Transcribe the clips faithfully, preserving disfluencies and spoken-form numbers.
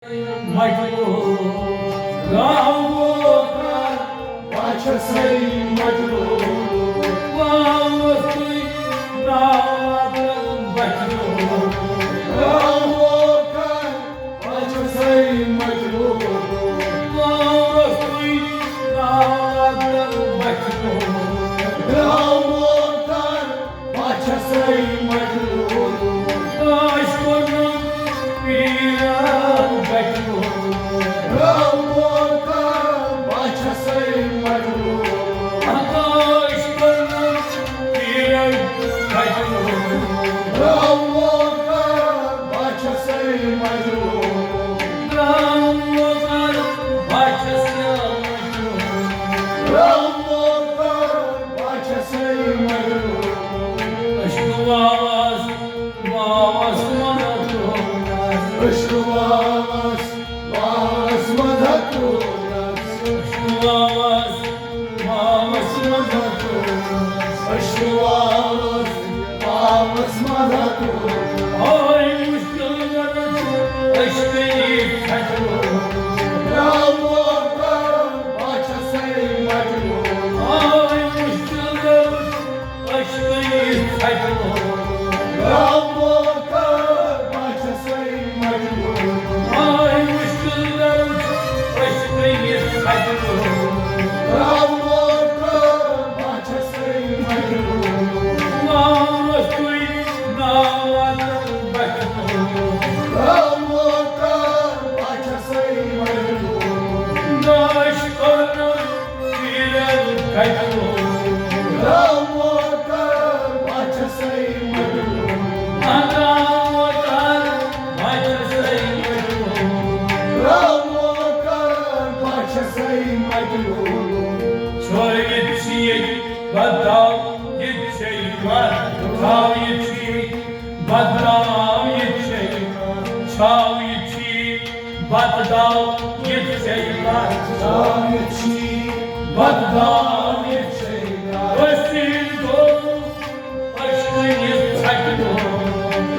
مجبور۔ گامو کر بہٕ چھسے مجبور۔ واوس تُہۍ ناو بچو۔ گامو کر بہٕ چھسے مجبور۔ واوس تُہۍ ناو بچو۔ گامو کر بہٕ چھسے مجبور۔ کاش کوٚرنم پیٖرن بچو۔ گامو کر بہٕ چھسے مجبور۔ کاش کوٚرنم پیٖرن بچو۔ گامو کر بہٕ چھسے مجبور۔ گامو کر بہٕ چھسے مجبور۔ گامو کر بہٕ چھسے مجبور۔ اشکواوس واوس مدد کوٚرنس۔ اشکواوس واوس مدد کوٚرنس۔ اشکواوس واوس مدد کوٚرنس۔ اشکواوس واوس مدد کوٚرنس۔ ہاے مشکل درد عشقٕے ختم۔ گامو کر بہٕ چھسے مجبور۔ ہاے مشکل درد عشقٕے ختم۔ گامو کر بہٕ چھسے مجبور۔ ہاے مشکل درد عشقٕے ختم۔ گامو کر بہٕ چھسے مجبور۔ واوس تُہۍ ناو بچو۔ گامو کر بہٕ چھسے مجبور۔ کاش کوٚرنم پیٖرن بچو۔ گامو کر بہٕ چھسے مجبور۔ گامو کر بہٕ چھسے مجبور۔ گامو کر بہٕ چھسے مجبور۔ چھٲوِتھ چھِ ییٚتہِ بدنام، ییٚتہِ چھے کتھ، تھاو یہِ چھُے بدنام، ییٚتہِ چھے کتھ، چھاو یہِ چھُے بدنام، ییٚتہِ چھے کتھ، چھاو یہِ چھُے بدنام، ییٚتہِ چھے کتھ۔ وسیٖل گوٚو عشقٕے ژھٹہِ گوٚو۔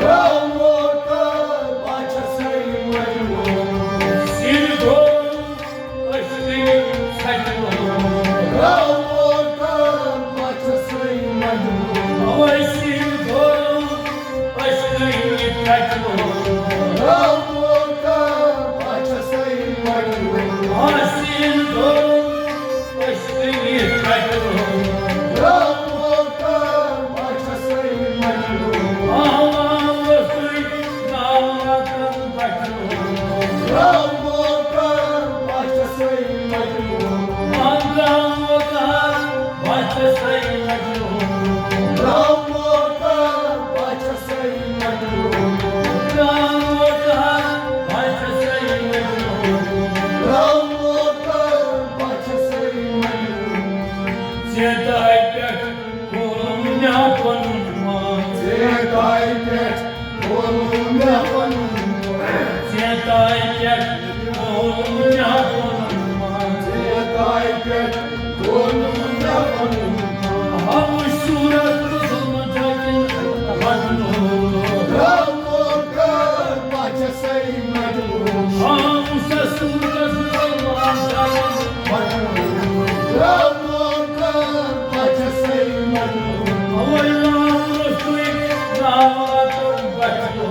گامو کر بہٕ چھسے مجبور۔ وسیٖل گوٚو عشقٕے ژھٹہِ گوٚو۔ گامو کر بہٕ چھسے مجبور۔ وسیٖل گوٚو عشقٕے ژھٹہِ گوٚو۔ گامو کر بہٕ چھسے مجبور۔ وسیٖل گوٚو عشقٕے ژھٹہِ گوٚو۔ گامو کر بہٕ چھسے مجبور۔ آواز تُہۍ ناو بچو۔ گامو کر بہٕ چھسے مجبور۔ گامو کر بہٕ چھسے مجبور۔ گامو کر بہٕ چھسے مجبور۔ گامو کر بہٕ چھسے مجبور۔ گامو کر بہٕ چھسے مجبور۔ ژےٚ دایہِ پٮ۪ٹھ کوٚرُم مےٚ پنُن مان۔ ژےٚ دایہِ پٮ۪ٹھ کوٚرُم مےٚ پنُن مان۔ ژےٚ دایہِ پٮ۪ٹھ کوٚرُم مےٚ پنُن مان۔ ژےٚ دایہِ پٮ۪ٹھ کوٚرُم مےٚ پنُن مان۔ ہاوُس صوٗرت ظُلمہٕ دٲخِل مجنوٗن۔ گامو کر بہٕ چھسے مجبور۔ ہاوُس صوٗرت ظُلمہٕ دٲخِل مجنوٗن۔ گامو کر بہٕ چھسے مجبور۔ اوے ناو روٚستُے ناو بچو۔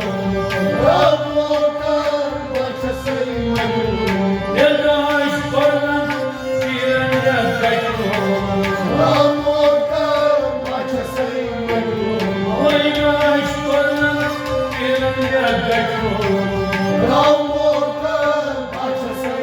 گامو کر بہٕ چھسے مجبور۔ ییٚلہِ داش کوٚرنم پیٖرن یتھ گٹہِ۔ گامو کر بہٕ چھسے مجبور۔ اوے داش کوٚرنم پیٖرن یتھ گٹہِ۔ گامو کر بہٕ چھسے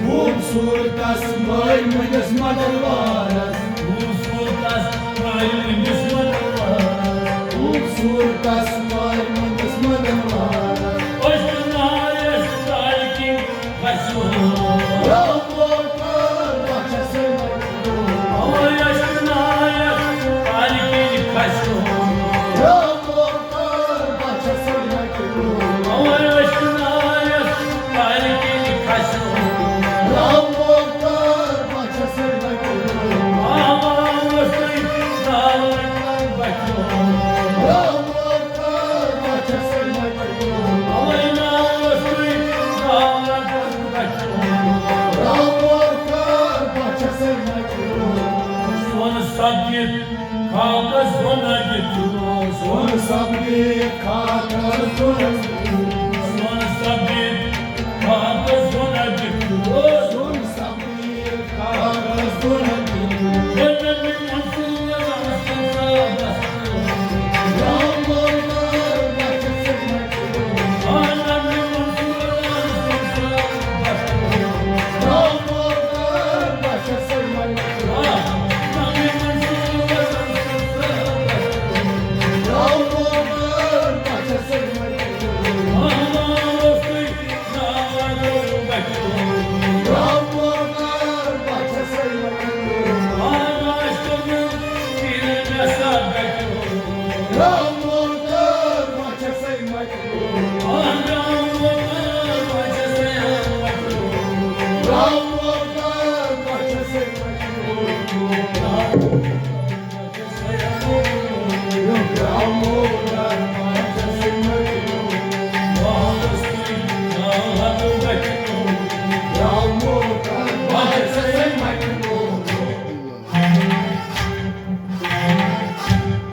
خوٗبصوٗرتس مٲلۍ مٲلِس مدد وارس۔ خوٗبصوٗرتس مٲلۍ مٲلِس مدد وارس۔ خوٗبصوٗرتس مٲلۍ مٲلِس مدد وارس۔ أسۍ نایس سالکِن وسو۔ اوے أسۍ نایس سالکِن وسو۔ سون سپدِتھ خاکس دۄن اَتھِ تُلو۔ سون سپدِتھ خاکس دۄن اَتھِ تُلو۔ سون سپدِتھ خاکس دۄن اَتھِ تُلو۔ سون سپدِتھ خاکس دۄن اَتھِ تُلو۔